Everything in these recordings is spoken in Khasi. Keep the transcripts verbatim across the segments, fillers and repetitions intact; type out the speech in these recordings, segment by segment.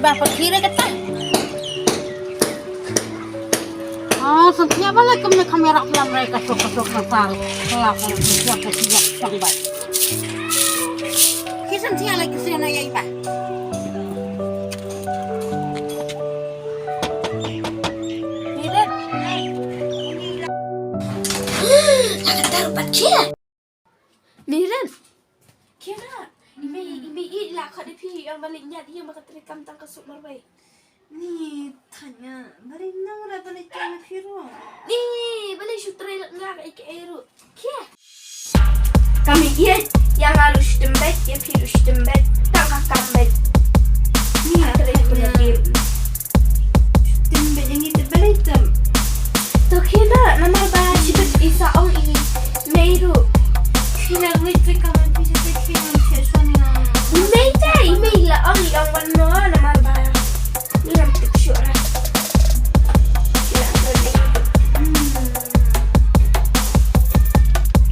Ba pa khire kata. Ah, sentiap balik kami kamera pelam rai kasuk kasuk kasar. Kelak kelak siap siap siap sampai. Kisan siap lagi siap na ya iba. Miren. Lah kata rupat kia. Miren. Kira. Imi imi i la khat pi yang balik nyat yang baka trikam tang kasuk marbai. Ni tanya balik nang ra balik tanya piro. Ni balik sutrai lak ngak ik eru. Kia. Kami iya yang harus tembet yang piro tembet tang kakam bet. Ni tanya. Tembet yang itu balik tem. To kira namar ba sibet isa ong i meiru. Kina ngit pe kaman pi sibet pe ngan session na. Mei tai mei la ong i ong wan no namar ba. Ni lam tik syuk ra. Ila lam tik. Hmm.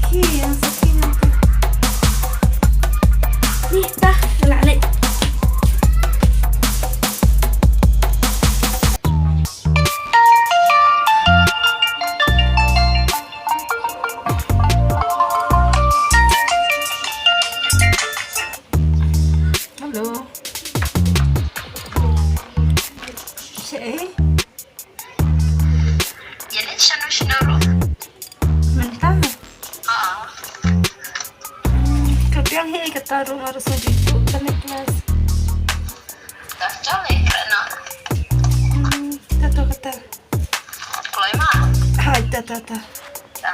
Ki yang sakit nanti. Ni tah la lek. Hello. Shay. Ïa leit shano shano ruh. Mynta? Ah. Hmm, ka biang hi kata ruh nga rasa jitu ka leit klas. Dah jam eh, kena. Hmm, kata kata. Kloi ma. Hai, ta ta ta. Ta.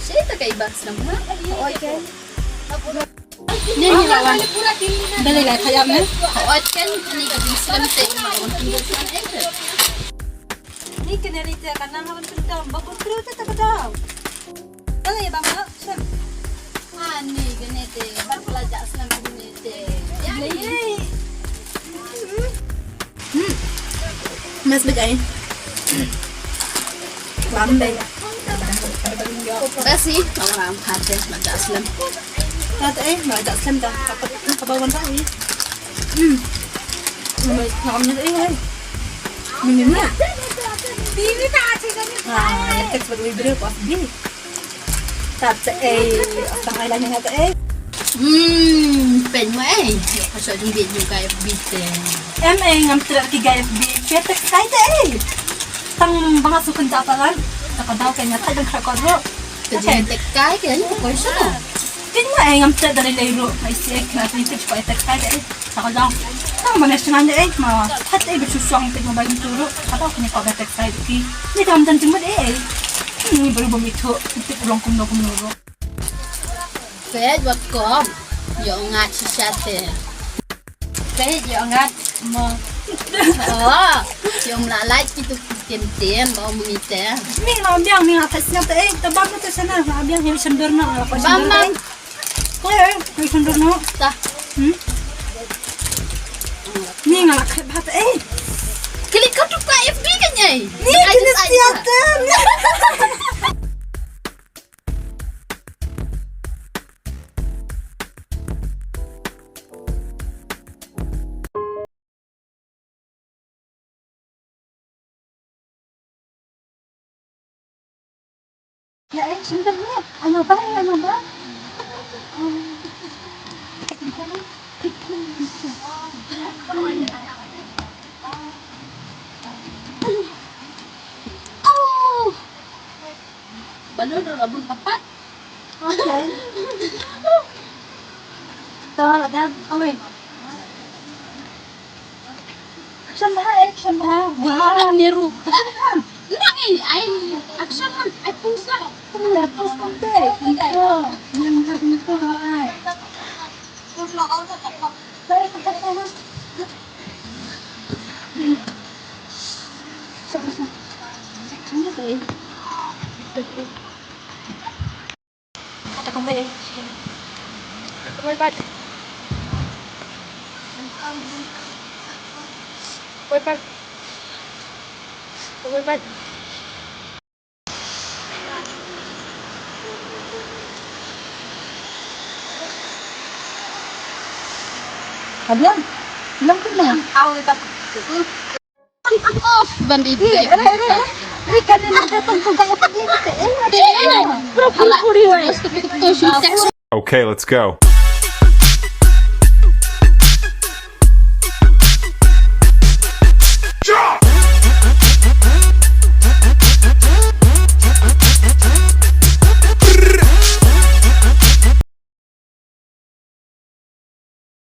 Shay ta ka i bak sdang ha. Oi, kan. Ni ni lawan. Dali lai khayam ne. Ot kan ni ka jingslem te ma wan pynduh shuan eh. Ni kene ri te ka nang wan pynduh ba ko kru te ta ka daw. Dali ba ma shem. Ani kene te ba pla ja slem kene te. Ya ni. Hmm. Mas bit ai. Lam dai. Basi, orang kate ma ja slem. Tat ai, ma ja slem da. Apa apa wan dai. Hmm. Mai ngam ni ai ai. Ni ni. Bibi ta achi kami. Ah, ya tek bat wi bro pas bi. Tat ei, tang ai la ni tat ei. Hmm, pen mo ei. Yo ka sho jung bi ju kai bi te. Em ei ngam tret ki kai bi. Ke tek kai te ei. Tang banga su kun ta palan. Ta ka dau ke nya ta jung kra ko ro. Te jung tek kai ke ni ko sho. Tin mo ei ngam tret da lei ro. Ai si ek na tin tek ko tek kai te ei. Saka jang. Tang mana shngain de eh ma. Hat eh bisu shong pit mobile tu ru. Kata kini ko betek sai ki. Ni kam dan jingmut eh eh. Ni baru bom itu. Itu pulang kum dokum ru. Pet wat kom. Yo ngat shisha te. Pet yo ngat mo. Oh, yo mla lait kitu tem tem ba muni te. Ni ma biang ni ngat shisha te eh. Tabam tu sana ma biang ni sendor na. Bam bam. Koi, koi sendok noh. Tah. Hmm? Ni nga la khet bha te, eh. Klik kau tu ka F B kan, eh? Ni kini siap tem. Ya, eh, sebentar dulu. Ano ba? Ano ba? Oh. Balon dah rabun papat. Okay. Tara dan, away. Action bha, action bha. Wow, niru. Nang eh, ai action man, ai pulsa. Pulsa, pulsa. Nang nang nang ai. Kata kong bai. Kong bai pat. Kong bai pat. Kong bai pat. Abiang, bilang tu lah. Au ni tak. Off bandit. Okay, let's go.